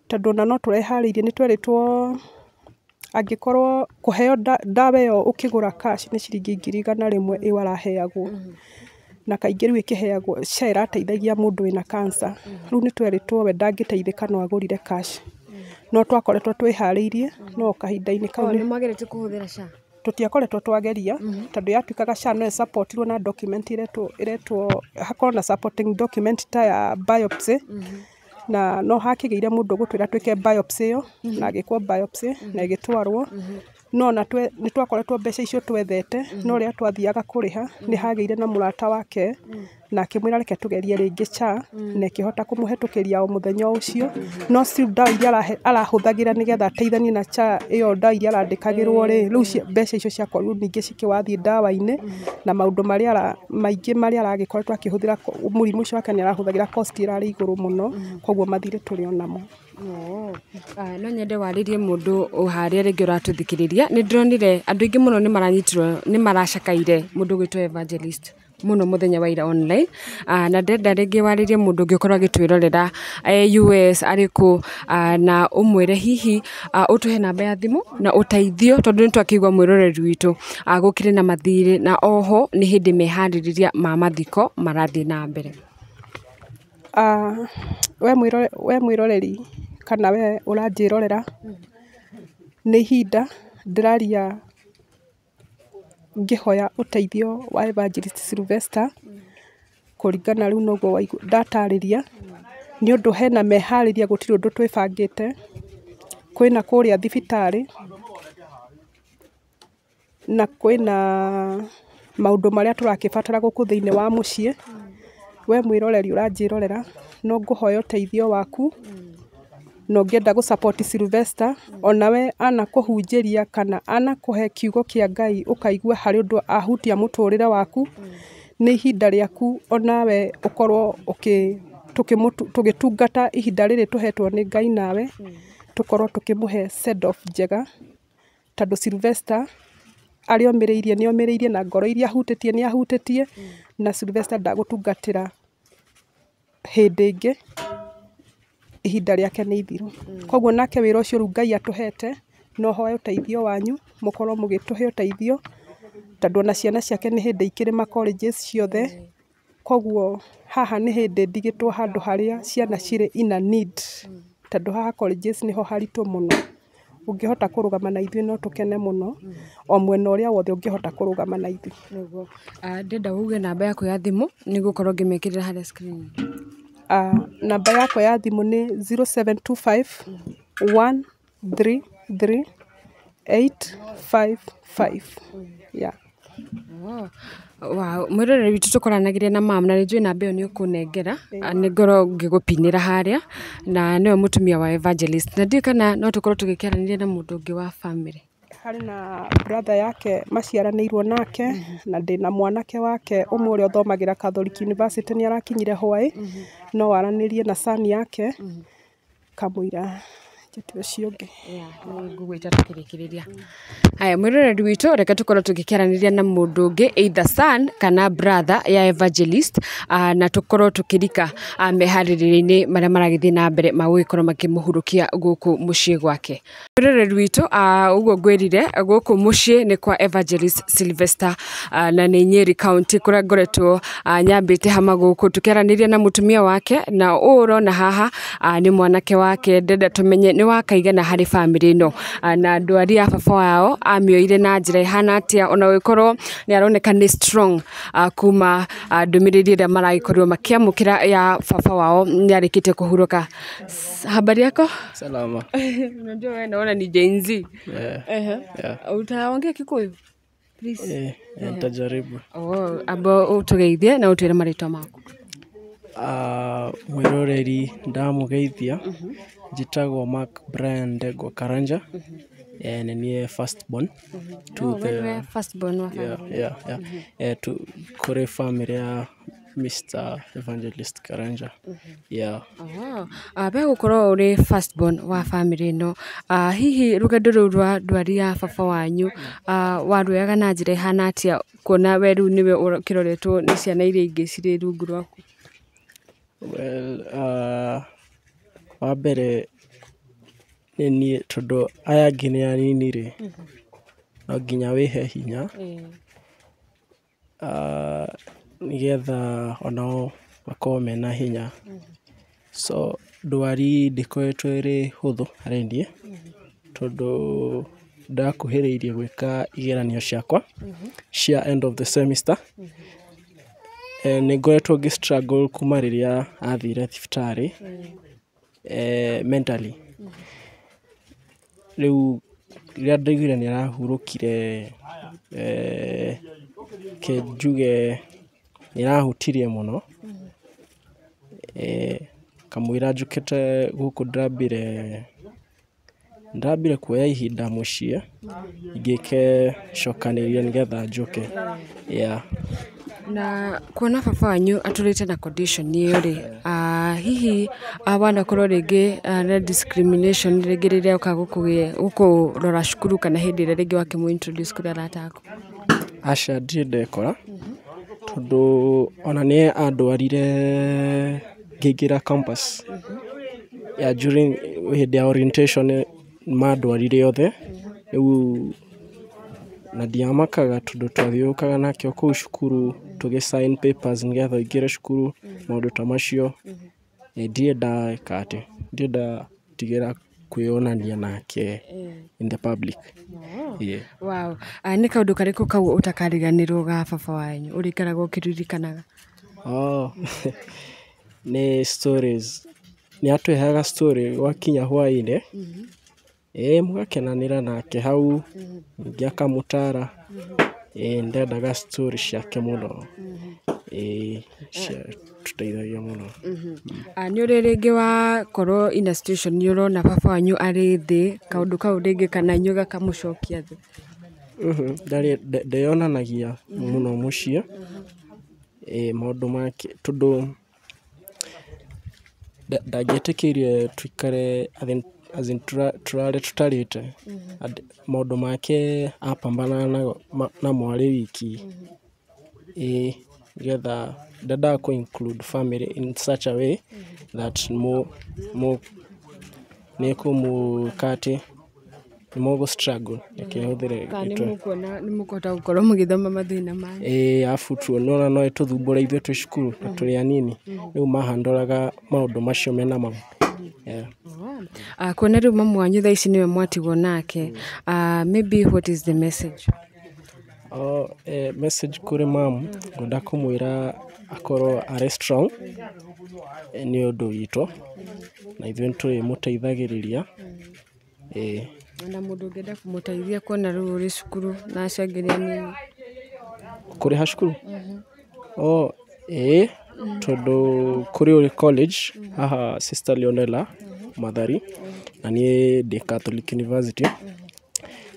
B: tondũ ona no tũreharĩirie nĩ twerĩtwo angĩkorwo kũheo ndawa ĩyo ũkĩgũra cash nĩ ciringi 100,000 ĩyo araheagwo. Na kaingĩ rĩu ĩkĩheagwo SHA ĩrateithagia mũndũ wĩna cancer. Rĩu nĩ twerĩtwo we ndangĩteithĩka no agũrire cash. No twakoretwo twĩharĩirie no kahinda-inĩ kau
A: nĩ mwageretie kũhũthĩra SHA?
B: Tũtiakoretwo twageria, tondũ yatuĩkaga SHA no ĩsupportirwo na document ĩretwo hakorwo na supporting document ta ya biopsy, na no hakĩgĩire mũndũ ũgũtwĩra twĩke biopsy ĩyo, na agĩkwo biopsy na ĩgĩtwarwo. No ona nĩ twakoretwo mbeca icio twethete, no rĩrĩa twathiaga kũrĩha nĩ hagĩire na mũrata wake na akĩmwĩra reke tũgerie rĩngĩ SHA, na ĩkĩhota kũmũhetũkĩria o mũthenya ũcio. No still ndawa iria arahũthagĩra nĩgetha ateithanie na SHA ĩyo, ndawa iria arandĩkagĩrwo rĩ, rĩu mbeca icio ciakorirwo ningĩ cikĩwathiĩ ndawa-inĩ na maũndũ marĩa maingĩ marĩa aragĩkoretwo akĩhũthĩra mũrimũ ũcio wake nĩ arahũthagĩra cost ĩrarĩ igũrũ mũno, koguo mathirĩ tũrĩ o namo.
A: No nyende warĩrie mũndũ o harĩa rĩngĩ ũratũthikĩrĩria. Nĩ ndĩronire andũ aingĩ mũno nĩ maranyitirwo nĩ maracakaire mũndũ ũgwĩtwo evangelist mũno mũthenya wa ira online, na ndĩrenda rĩngĩ warĩrie mũndũ ũngĩkorwo agĩtwĩrorera US arĩ kũ, na ũmwĩre hihi ũtũhe namba ya thimũ na ũteithio, tondũ nĩ twakĩigua mwĩroreri witũ gũkĩrĩ na mathirĩ, na oho nĩ hĩndĩ meharĩrĩria ma mathiko marathiĩ na mbere.
B: We mwĩroreri kana we ũranjĩrorera, nĩ ihinda ndĩraria ngĩhoya ũteithio wa Evangelist Sylvester, kũringana rĩu noguo ndatarĩria, nĩ ũndũ hena meharĩria gũtirĩ ũndũ twĩbangĩte, kwĩna kũrĩa thibitarĩ na kwĩna maũndũ marĩa tũrakĩbatara gũkũ thĩinĩ wa mũciĩ. We mwĩroreri ũranjĩrorera, no ngũhoya ũteithio waku, na ũngĩenda gũ support Sylvester, onawe anakũhunjĩria kana anakũhe kiugo kĩa Ngai ũkaigua harĩ ũndũ ahutia mũtũrĩre waku, nĩ ihinda rĩaku onawe ũkorwo tũgĩtungata ihinda rĩrĩ tũhetwo nĩ Ngai, nawe tũkorwo tũkĩmũhe send off njega, tondũ Sylvester arĩa omĩrĩirie nĩ omĩrĩirie, na ngoro iria ahutĩtie nĩ ahutĩtie, na Sylvester ndagũtungatĩra hĩndĩ ĩngĩ, ihinda rĩake nĩ ithiru. Koguo nake wĩra ũcio rĩu Ngai atũhete, no hoe ũteithio wanyu, mũkorwo mũgĩtũhe ũteithio, tondũ ona ciana ciake nĩ hĩndĩ ikĩrĩ ma colleges ciothe, koguo haha nĩ hĩndĩ ndigĩtwo handũ harĩa ciana cirĩ in a need, tondũ haha colleges nĩho haritũ mũno. Ũngĩhota kũrũgama na ithuĩ no tũkene mũno, o mwena ũrĩa wothe ũngĩhota kũrũgama na ithuĩ.
A: Nĩguo. Ndĩrenda uge namba yaku ya thimũ nĩgũkorwo ngĩmĩkĩrĩra harĩa screen.
B: Namba yakwa ya thimũ nĩ 0725 133 855. Yeah.
A: Wow, mwĩroreri witũ tũkoranagĩria na mam, na nĩ njũĩ namba ĩyo nĩ ũkũnengera, nĩ ngorwo ngĩgũpinĩra harĩa, na nĩwe mũtumia wa evangelist, na ndiũĩ kana no tũkorwo tũgĩkĩaranĩria na mũndũ ũngĩ wa family.
B: Harĩ na brother yake maciaranĩirwo nake, na ndĩna mwanake wake ũmwe ũrĩa ũthomagĩra Catholic University, nĩ arakinyire hwaĩ, no aranĩrie na son yake kamũira njĩte ũcio ũngĩ.
A: Ngũgwĩta tũkĩrĩkĩrĩria. Haya, mwĩroreri witũ, reke tũkorwo tũgĩkĩaranĩria na mũndũ ũngĩ, either son kana brother ya evangelist, na tũkorwo tũkĩrika meharĩrĩria-inĩ marĩa maragĩthiĩ na mbere ma gũgĩkorwo makĩmũhurũkia gũkũ mũciĩ gwake. Mwĩroreri witũ, ũguo ngwĩrire, gũkũ mũciĩ nĩ kwa Evangelist Sylvester, na nĩ Nyeri County kũrĩa ngoretwo nyambĩte hama gũkũ tũkĩaranĩria na mũtumia wake, na ũũ ũrona haha nĩ mwanake wake. Ndĩrenda tũmenye nĩ wakaigana harĩ bamĩrĩ ĩno, na ndwari ya baba wao amĩoire na njĩra ĩhana atĩa, ona gũgĩkorwo nĩ aroneka nĩ strong, kuma ndũmĩrĩri ĩrĩa maragĩkorirwo makĩamũkĩra ya baba wao nĩ arĩkĩtie kũhurũka. Habari yako?
C: Salama.
A: Unajua wewe naona ni Gen Z.
C: Yeah. Yeah.
A: Utaongea Kikuyu? Please.
C: Eh, nitajaribu.
A: Oh, amba ũtũgeithie na ũtwĩre marĩtwa maku.
C: Mwĩroreri, ndamũgeithia. Njĩtagwo Mark Brian Ndegwa Karanja. Eh, nĩ niĩ first born to
A: Oh,
C: the
A: wewe first born wa family.
C: Yeah. Eh, to kũrĩ family ya Mr. Evangelist Karanja. Yeah.
A: Oh, we gũkorwo ũrĩ first born wa family ĩno, hihi rũgendo rũu rwa ndwari ya baba wanyu waruoyaga na njĩra ĩhana atĩa, kuona we rĩu nĩwe ũkĩroretwo nĩ ciana iria ingĩ cirĩ rungu rwaku?
C: Well, wa mbere nĩ niĩ, tondũ aya angĩ nĩ anini rĩ, no nginya wĩhe hinya nĩgetha onao makorwo mena hinya. So ndwari ndĩkoretwo ĩrĩ hũthũ harĩ niĩ, tondũ ndakuhĩrĩirie gwĩka igeranio ciakwa cia end of the semester. Nĩ ngoretwo ngĩ struggle kuma rĩrĩa athire thibitarĩ, mentally. Rĩu rĩrĩa ndaiguire nĩ arahurũkire, ke njuge nĩ ĩrahutirie mũno. Kamũira njũkĩte gũkũ ndĩrambire kuoya ihinda mũciĩ ngĩkecokanĩrĩria nĩgetha njũke. Yeah.
A: Na kuona baba wanyu atũrĩte na condition ĩyo rĩ, hihi wanakorwo rĩngĩ na discrimination rĩngĩ rĩrĩa oka gũkũrora cukuru, kana hĩndĩ ĩrĩa rĩngĩ wakĩmũ introduce kũrĩ arata aku?
C: Aca, ndirĩ ndekora, tondũ ona nĩ andwarire ngĩingĩra campus ya during hĩndĩ ya orientation, mandwarire othe rĩu, na ndiamakaga tondũ twathiũrũrũkaga nake o kũu cukuru tũgĩ sign papers nĩgetha ũingĩre cukuru, maũndũ ta macio. Ndirĩ ndeka atĩ, ndirĩ ndatigĩra kwĩyonania nake in the public. Yeah.
A: Wow. Nĩ kaũndũ karĩkũ kau ũtakariganĩrwo ga baba wanyu ũrĩikaraga ũkĩririkanaga?
C: Oh, nĩ stories, nĩ atũheaga story gwakinya hwaĩ-inĩ, ĩĩ, mũgakenanĩra nake hau, ningĩ akamũtara. Ĩĩ, ndendaga story ciake mũno, ĩĩ, ciatũteithagia mũno.
A: Nĩ ũrĩ rĩngĩ wakorwo in a situation nĩ ũrona baba wanyu arĩ thĩ, kaũndũ kau rĩngĩ kana inyuĩ gakamũcokia thĩ?
C: Ndarĩ ndeyonanagia mũno mũciĩ, ĩĩ, maũndũ make, tondũ ndangĩetĩkĩirie tũikare as in tũrare tũtarĩte. Maũndũ make apambanaga namo arĩ wiki, ĩĩ, nĩgetha ndendaga kũ include family in such a way that nĩ ĩkũmũĩka atĩ nĩ mũgũ struggle, reke hũthĩre.
A: Kana nĩ mũkuona nĩ mũkũhota gũkorwo mũgĩthoma mathĩna manyu?
C: Ĩĩ, arabu nĩwona no ĩtũthumbũre ithuĩ twĩ cukuru na tũrĩ anini, rĩu mahandoraga maũndũ macio mena mamo. Yeah.
A: Kuona rĩu mamu wanyu thaa ici nĩwe mwatigwo nake, maybe what is the message?
C: Oh, message kũrĩ mamu, ngwenda kũmwĩra akorwo arĩ strong nĩ ũndũ witũ, na ithuĩ nĩ tũrĩmũteithagĩrĩria. Ĩĩ.
A: Na mũndũ ũngĩenda kũmũteithia, kuona rĩu ũrĩ cukuru na acio angĩ nĩ anini?
C: Kũrĩha cukuru? Oh, ĩĩ, tondũ kũrĩ ũrĩ college haha Sister Leonela Mathari, na niĩ ndĩ Catholic University.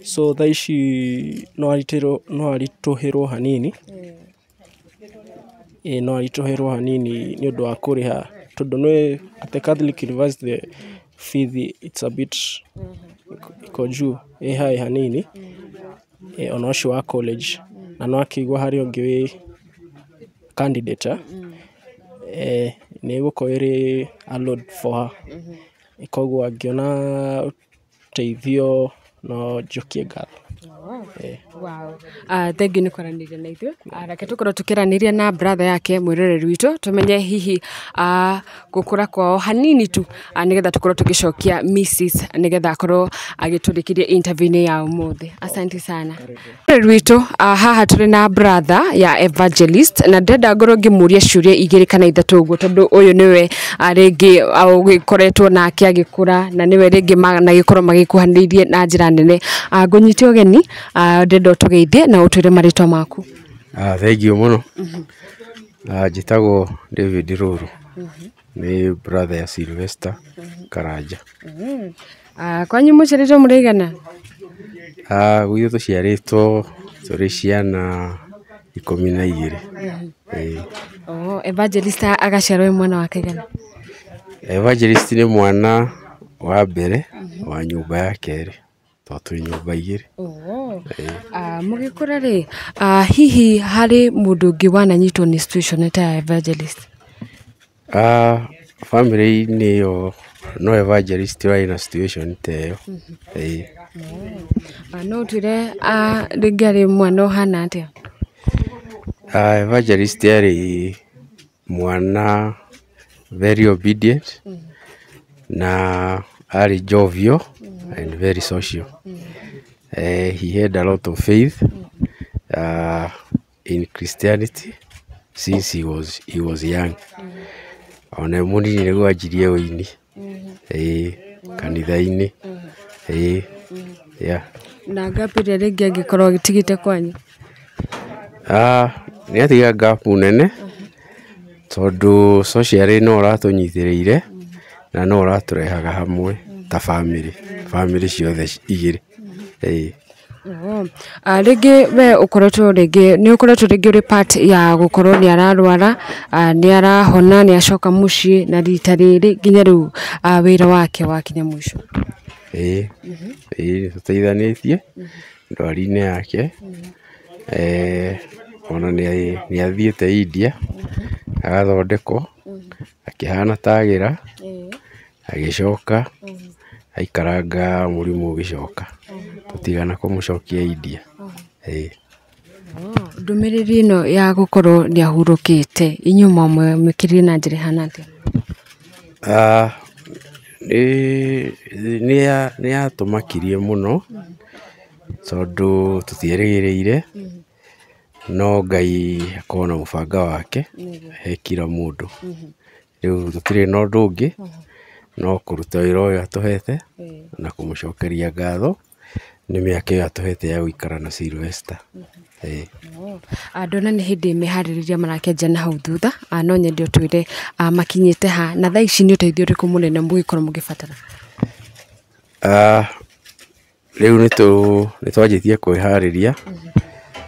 C: So thaa ici no aritũhĩrwo hanini. Ĩĩ no aritũhĩrwo hanini nĩ ũndũ wa kũrĩha tondũ nĩ at the Catholic University fees it's a bit iko juu, ĩ high hanini, ona ũcio wa college na no akĩigua harĩ ũngĩ wĩ candidate nĩ ĩgũkorwo ĩrĩ a load for her. Koguo angĩona ũteithio no njokie ngatho.
A: Wow. Thengiũ nĩ kwaranĩria na ithuĩ. Reke tũkorwo tũkĩaranĩria na brother yake mwĩroreri witũ tũmenye hihi gũkũra kwao hanini tu, nĩgetha tũkorwo tũgĩcokia Mrs nĩgetha akorwo agĩtũrĩkĩria interview-inĩ ya ũmũthĩ. Asante sana. Mwĩroreri witũ, haha tũrĩ na brother ya Evangelist na ndĩrenda ngorwo ngĩmũria ciũria igĩrĩ kana ithatũ ũguo tondũ ũyũ nĩwe rĩngĩ ũgĩkoretwo nake agĩkũra na nĩwe rĩngĩ managĩkorwo magĩkuhanĩrĩirie na njĩra nene. Ngũnyite ũgeni, ndĩrenda ũtũgeithie na ũtwĩre marĩtwa maku.
D: Thengiũ mũno. Njĩtagwo David Ruru. Nĩ brother ya Sylvester Karanja.
A: Kwanyu mũciarĩtwo mũrĩ aigana?
D: Gwitũ tũciarĩtwo tũrĩ ciana 12. Ĩĩ.
A: Oh, Evangelist agaciarwo e mwana wa kaigana?
D: Evangelist nĩ mwana wa mbere wa nyũmba ya kerĩ tondũ twĩ nyũmba igĩrĩ.
A: Mũgĩkũra rĩ, hihi harĩ mũndũ ũngĩ wananyitwo nĩ situation ta ya Evangelist?
D: Bamĩrĩ-inĩ ĩyo no Evangelist ũrarĩ na situation ta ĩyo. Ĩĩ.
A: No ũtwĩre rĩngĩ arĩ mwana ũhana atĩa?
D: Evangelist arĩ mwana very obedient na arĩ jovial and very social. He had a lot of faith in Christianity since he was young. Ona e mũnini nĩguo anjirie ũini. Ĩĩ, kanitha-inĩ. Ĩĩ, yeah.
A: Na gap ĩrĩa rĩngĩ angĩkorwo agĩtigĩte kwanyu?
D: Nĩ atiga gap nene tondũ socially no ũratũnyitĩrĩire na no ũratũrehaga hamwe ta bamĩrĩ, bamĩrĩ ciothe igĩrĩ. Ĩĩ.
A: Rĩngĩ we ũkoretwo rĩngĩ nĩ ũkoretwo rĩngĩ ũrĩ part ya gũkorwo nĩ ararwara, nĩ arahona, nĩ acoka mũciĩ na rita rĩrĩ nginya rĩu wĩra wake wakinya mũico.
D: Ĩĩ, ĩĩ nĩ tũteithanĩtie ndwari-inĩ yake. Ona nĩ athiĩte India agathondekwo akĩhana ta agĩra agĩcoka aikaranga mũrimũ ũgĩcoka tũtigana kũmũcokia India. Ĩĩ.
A: Ndũmĩrĩri ĩno ya gũkorwo nĩ ahurũkĩte inyuĩ mwamũkĩrire na njĩra ĩhana atĩa?
D: Nĩ yatũmakirie mũno tondũ tũtierĩgĩrĩire no Ngai akoragwo na mũbango wake he kila mũndũ. Rĩu tũtirĩ na ũndũ ũngĩ no kũruta wĩra ũyũ atũhete na kũmũcokeria ngatho nĩ mĩaka ĩyo atũhete ya gũikara na Sylvester. Ĩĩ.
A: Ndona nĩ hĩndĩ meharĩrĩria marakĩanjia na hau thutha, no nyende ũtwĩre makinyĩte ha na thaa ici nĩ ũteithio ũrĩkũ mũnene mũngĩkorwo mũgĩbatara?
D: Rĩu nĩ twanjĩtie kwĩharĩria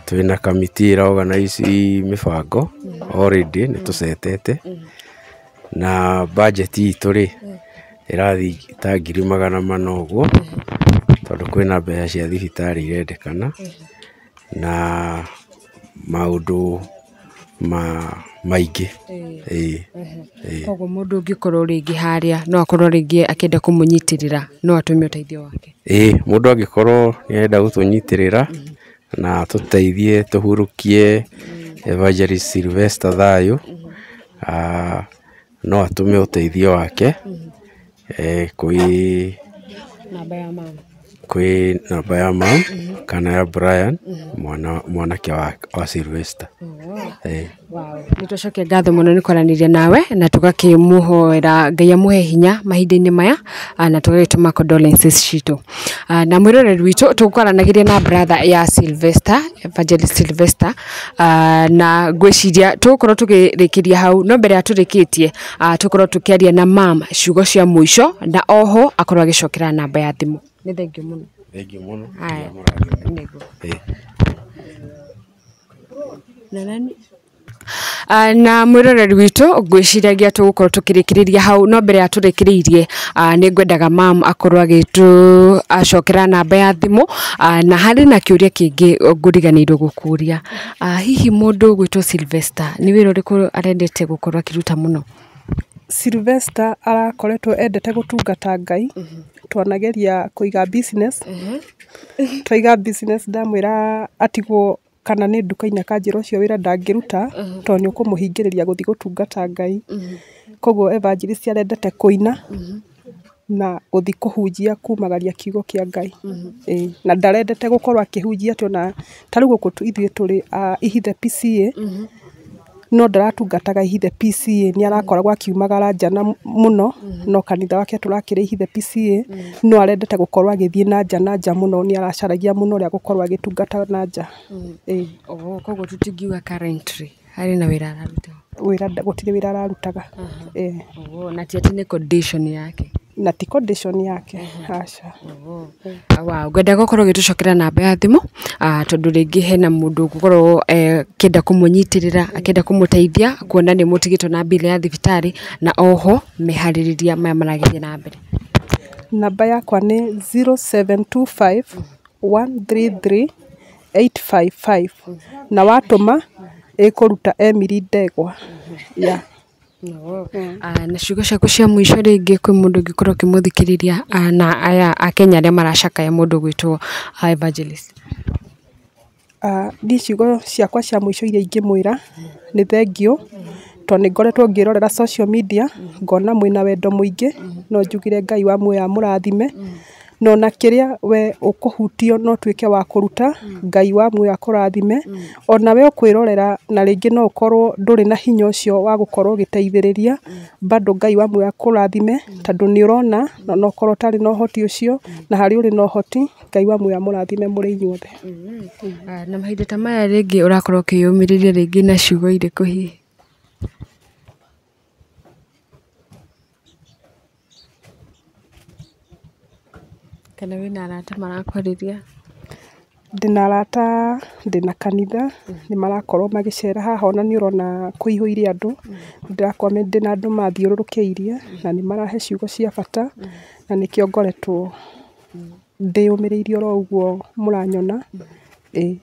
D: twĩna kamiti ĩra organize mĩbango already nĩ tũcetete na budget itũ rĩ ĩrathiĩ ta 400,000 ũguo tondũ kwĩna mbeca cia thibitarĩ irendekana na maũndũ maingĩ. Ĩĩ. Ĩĩ.
A: Koguo mũndũ ũngĩkorwo rĩngĩ harĩa no akorwo rĩngĩ akĩenda kũmũnyitĩrĩra no atũme ũteithio wake?
D: Ĩĩ, mũndũ angĩkorwo nĩ arenda gũtũnyitĩrĩra na atũteithie tũhurũkie Evangelist Sylvester thayũ, no atũme ũteithio wake kwĩ
A: namba ya mama,
D: kwĩ namba ya mam kana ya Brian mwanake wa Sylvester. Ĩĩ.
A: Wow. Nĩ twacokia ngatho mũno nĩ kwaranĩria nawe na tũgakĩmũhoera Ngai amũhe hinya mahinda-inĩ maya, na tũgagĩtũma condolences citũ. Na mwĩroreri witũ tũkwaranagĩria na brother ya Sylvester, Evangelist Sylvester, na ngwĩciria tũgũkorwo tũkĩrĩkĩria hau no mbere ya tũrĩkĩtie, tũkorwo tũkĩaria na mam ciugo cia mũico na oho akorwo agĩcokera namba ya thimũ. Nĩ thengiũ mũno.
D: Thengiũ mũno.
A: Aya.
D: Ngai amũrathime.
A: Nĩguo.
D: Ĩĩ.
A: Na nani na mwĩroreri witũ ngwĩciragia tũgũkorwo tũkĩrĩkĩrĩria hau, no mbere ya tũrĩkĩrĩirie, nĩ ngwendaga mam akorwo agĩtũ acokera namba ya thimũ, na harĩ na kĩũria kĩngĩ ngũriganĩirwo gũkũria. Hihi mũndũ ũgwĩtwo Sylvester nĩ wĩra ũrĩkũ arendete gũkorwo akĩruta mũno?
B: Sylvester arakoretwo endete gũtungata Ngai. Twanageria kũiga business, twaiga business ndamwĩra atigwo kana nĩ nduka-inĩ, akanjĩra ũcio wĩra ndangĩruta tondũ nĩ ũkũmũhingĩrĩria gũthiĩ gũtungata Ngai. Koguo evangelist arendete kũina na gũthiĩ kũhunjia, kumagaria kiugo kĩa Ngai. Ĩĩ, na ndarendete gũkorwo akĩhunjia atĩ ona ta rĩu gũkũ ithuĩ tũrĩ a Ihithe PCA, no ndaratungataga Ihithe PCA, nĩ arakoragwo akiumagara nja na mũno, no kanitha wake tũrakĩrĩ Ihithe PCA, no arendete gũkorwo agĩthiĩ na nja na nja mũno, nĩ aracaragia mũno ũrĩa gũkorwo agĩtungata na nja. Ĩĩ.
A: Oh, koguo tũtingiuga currently harĩ na wĩra araruta?
B: Wĩra gũtirĩ wĩra ararutaga. Ĩĩ.
A: Oh, na ti atĩ nĩ condition yake?
B: Na ti condition yake, aca.
A: Wow, ngwenda gũkorwo ũgĩtũcokera namba ya thimũ, tondũ rĩngĩ hena mũndũ ũgũkorwo akĩenda kũmũnyitĩrĩra, akĩenda kũmũteithia, kuona nĩ mũtigĩtwo na bill ya thibitarĩ na oho meharĩrĩria maya maragĩthiĩ na mbere.
B: Namba yakwa nĩ 0725 133 855, na watũma ĩkũruta Emily Ndegwa. Yeah.
A: Na ciugo ciaku cia mũico rĩngĩ kwĩ mũndũ ũngĩkorwo ũkĩmũthikĩrĩria, na aya akenya arĩa maracakaya mũndũ ũgwĩtwo evangelist.
B: Niĩ ciugo ciakwa cia mũico iria ingĩmwĩra nĩ thengiũ, tondũ nĩ ngoretwo ngĩrorera social media ngona mwĩna wendo mũingĩ, no njugire Ngai wa muoyo amũrathime, na ona kĩrĩa we ũkũhutio no ũtuĩke wa kũruta, Ngai wa muoyo akũrathime. Ona we ũkwĩrorera na rĩngĩ no ũkorwo ndũrĩ na hinya ũcio wa gũkorwo ũgĩteithĩrĩria, bado Ngai wa muoyo akũrathime, tondũ nĩ ũrona na no ũkorwo ũtarĩ na ũhoti ũcio, na harĩa ũrĩ na ũhoti, Ngai wa muoyo amũrathime mũrĩ inyuothe.
A: Na mahinda ta maya rĩngĩ ũrakorwo ũkĩyũmĩrĩria rĩngĩ na ciugo irĩkũ hihi? Kana wĩna arata marakwarĩria?
B: Ndĩna arata, ndĩna kanitha, nĩ marakorwo magĩcera haha, ona nĩ ũrona kũihũire andũ, ndĩrakorwo ndĩna andũ mathiũrũrũkĩirie na nĩ marahe ciugo cia bata, na nĩkĩo ngoretwo ndĩyũmĩrĩirie oro ũguo mũranyona. Ĩĩ,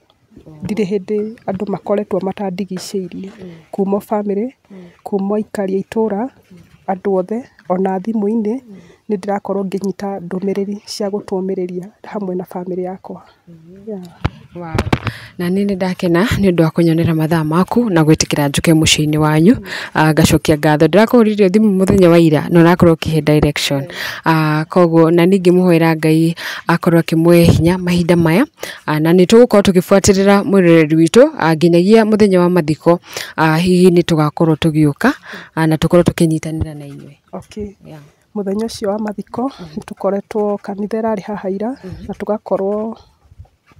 B: ndirĩ hĩndĩ andũ makoretwo matandigicĩirie, kuma o bamĩrĩ, kuma o aikari a itũra, andũ othe, ona thimũ-inĩ nĩ ndĩrakorwo ngĩnyita ndũmĩrĩri cia gũtũmĩrĩria hamwe na bamĩrĩ yakwa. Yeah.
A: Wow. Na niĩ nĩ ndakena nĩ ũndũ wa kũnyonera mathaa maku na gwĩtĩkĩra njũke mũciĩ-inĩ wanyu. Ngacokia ngatho, ndĩrakũhũrĩire thimũ mũthenya wa ira na ũrakorwo ũkĩhe direction. Koguo na niĩ ngĩmũhoera Ngai akorwo akĩmũhe hinya mahinda maya, na nĩ tũgũkorwo tũgĩbuatĩrĩra mwĩroreri witũ nginyagia mũthenya wa mathiko. Hihi nĩ tũgakorwo tũgĩũka na tũkorwo tũkĩnyitanĩra na inyuĩ.
B: Okay.
A: Yeah.
B: Mũthenya ũcio wa mathiko nĩ tũkoretwo kanitha ĩrarĩ haha ira, na tũgakorwo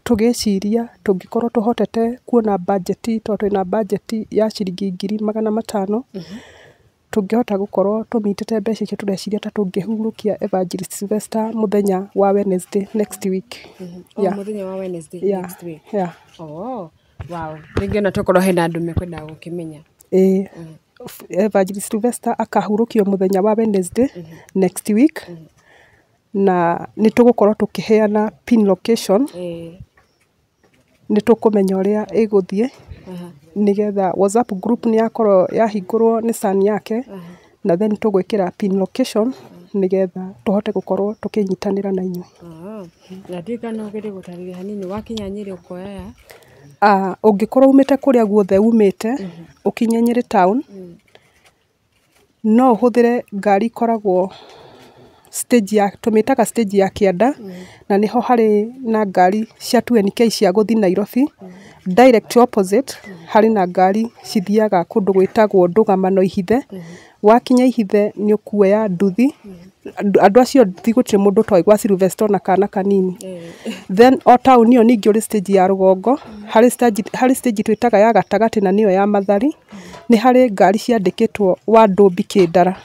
B: tũgĩciria tũngĩkorwo tũhotete kuona bajeti, tondũ twĩna bajeti ya ciringi 500,000, tũngĩhota gũkorwo tũmĩtĩte mbeca icio, tũreciria ta tũngĩhurũkia Evangelist Sylvester mũthenya wa Wednesday next week.
A: Oh, mũthenya wa Wednesday next week.
B: Yeah.
A: Oh, wow. Rĩngĩ ona tokorwo hena andũ mekwendaga gũkĩmenya.
B: Ĩĩ. Evangelist Sylvester akahurũkio mũthenya wa Wednesday next week, na nĩ tũgũkorwo tũkĩheana pin location, nĩ tũkũmenya ũrĩa ĩgũthiĩ, nĩgetha WhatsApp group nĩ yakorwo yahingũrwo nĩ son yake, na then tũgwĩkĩra pin location nĩgetha tũhote gũkorwo tũkĩnyitanĩra na inyuĩ.
A: Na ndiũĩ kana no ũgerie gũtarĩria hanini, wakinya Nyĩrĩ ũkoya ya?
B: Ũngĩkorwo umĩte kũrĩa guothe umĩte, ũkinye Nyĩrĩ town, no ũhũthĩre ngari ikoragwo stage ya, tũmĩtaga stage ya kĩanda, na nĩho harĩ na ngari cia 2NK cia gũthiĩ Nairobi. Direct opposite harĩ na ngari cithiaga kũndũ gwĩtagwo Ndũgamano Ihithe. Wakinya Ihithe nĩ ũkuoya nduthi, andũ acio nduthi gũtirĩ mũndũ ũtoĩ gwa Sylvester ona kana kanini. Then o taũni ĩyo ningĩ ũrĩ stage ya rũgongo, harĩ stage twĩtaga ya gatagatĩ na nĩyo ya Mathari, nĩ harĩ ngari ciandĩkĩtwo wa Ndũmbi Kĩndara.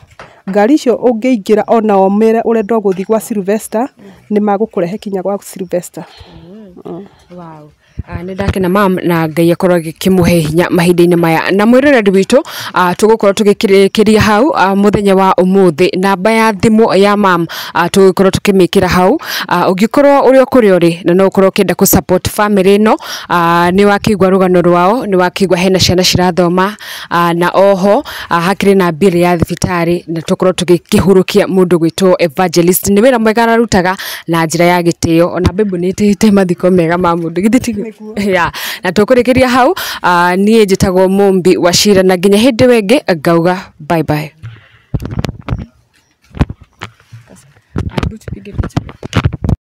B: Ngari icio ũngĩingĩra ona ũmĩre ũrenda gũthiĩ gwa Sylvester, nĩ magũkũrehe kinya gwa Sylvester.
A: Wow. Nĩ ndakena mam, na Ngai akorwo agĩkĩmũhe hinya mahinda-inĩ maya. Na mwĩroreri witũ, tũgũkorwo tũgĩkĩrĩkĩria hau mũthenya wa ũmũthĩ. Namba ya thimũ ya mam tũgũkorwo tũkĩmĩkĩra hau. Ũngĩkorwo ũrĩ o kũrĩa ũrĩ na no ũkorwo ũkĩenda kũ support family ĩno, nĩ wakĩigua rũgano rwao, nĩ wakĩigua hena ciana cirathoma, na oho hakĩrĩ na bill ya thibitarĩ, na tũkorwo tũgĩkĩhurũkia mũndũ gwĩtwo Evangelist. Nĩ wĩra mwega ararutaga na njĩra ya gĩtĩo, ona Bible nĩ ĩtĩĩte mathiko mega ma mũndũ, githĩ tiguo? Yeah. Na tũkũrĩkĩria hau. Niĩ njĩtagwo Mũmbi wa Cira, na nginya hĩndĩ ĩyo ĩngĩ ngauga bye bye. Abu tupige picha.